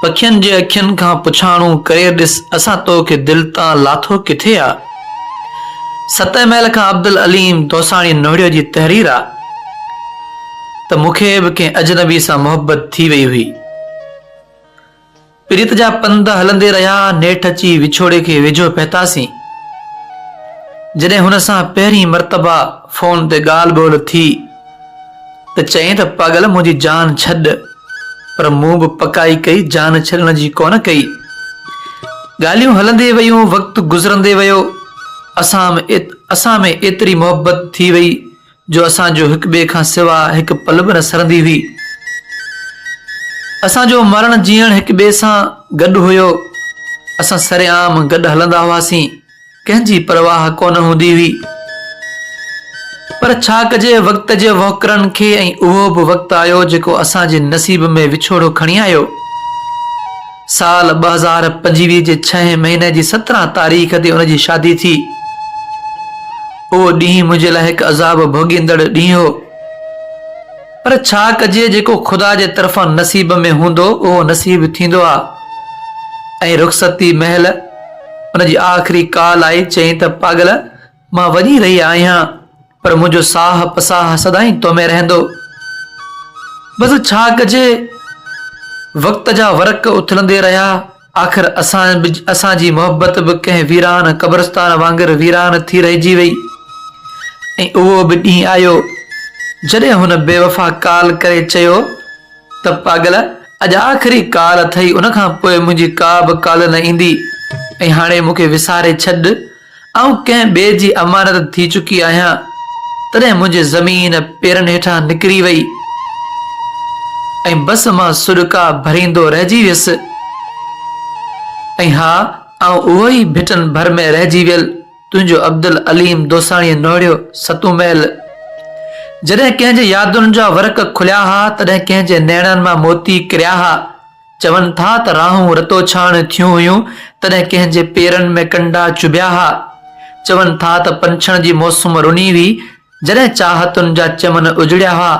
پکين جي اکين کان پڇاڻو ڪري ڏس اسان تو کي دل تان لاٿو ڪٿي آ. ستين ميل کان عبدالعليم دوساڻي نوڙيو جي تحرير آ ته مون کي به ڪنهن اجنبي سان محبت ٿي وئي هئي. پريت جا پنڌ هلندي رهيا نيٺ اچي وڇوڙي کي ويجهو پهتاسين. جڏهن هن سان پهرين مرتبه فون تي ڳالهه ٻولهه ٿي ته چيائين ته پاڳل منهنجي جان ڇڏ پر مون به پڪائي ڪئي جان ڇڏڻ جي ڪونه ڪئي. ڳالهيون هلندي ويون وقت گذرندي ويو اسان اسان ۾ ايتري محبت ٿي وئي جو اسان جو هڪ ٻئي کان سوا هڪ پل به نه سرندي هئي. اسان جو مرڻ جيئڻ هڪ ٻئي سان گڏ هيو. اسان سرعام گڏ هلندا هئاسين. ڪنهن جي پرواهه ڪونه هوندي هئي. پر ڇا ڪجي وقت جي وهڪرن کي ۽ اهو به وقت آيو جيڪو اسان جي نصيب ۾ وڇوڙو کڻي آيو. سال 2025 جي ڇهين مهيني جي 17 تاريخ تي ان جي شادي ٿي. اهو ڏينهن منهنجي لاء هڪ عذاب ڀوڳيندڙ ڏينهن هو. پر ڇا ڪجي جيڪو خدا جي طرفان نصيب ۾ هوندو اهو نصيب ٿيندو آ. ۽ رخصتي مهل ان جي آخري ڪال آئي چيائين ته پاڳل مان وڃي رهي آهيان پر منهنجو ساهه پساهه سدائين تو ۾ رهندو. بس ڇا ڪجي وقت جا ورق اٿلندي رهيا آخر اسان به اسان جي محبت به ڪنهن ويران قبرستان وانگر ويران ٿي رهجي وئي ۽ اهو به ڏينهن آيو جڏهن هن بيوفا ڪال ڪري چيو ته پاڳل اڄ آخري ڪال اٿئي ان کان پوء منهنجي ڪا به ڪال نه ايندي ۽ هاڻي مون کي وساري ڇڏ آئون ڪنهن ٻئي جي امانت ٿي چڪي آهيان. تڏهن منهنجي زمين پيرن هيٺان نڪري وئي ۽ بس مان سڏڪا ڀريندو رهجي ويس ۽ ها آئون اهو ئي ڀٽن ڀر ۾ رهجي ويل تنهنجو عبدالعليم دوساڻيء نوڙيو ستون ميل. جڏهن ڪنهن جي يادن جا ورق کليا ها، تڏهن ڪنهن جي نيڻن مان موتي ڪريا ها. چون ٿا ته راهون رتوڇاڻ ٿيون هيون، تڏهن ڪنهن جي پيرن ۾ ڪنڊا چڀيا ها. چون ٿا ته پنڇڻ جي موسم رني هئي، جڏهن چاهتن جا چمن اجڙيا ها.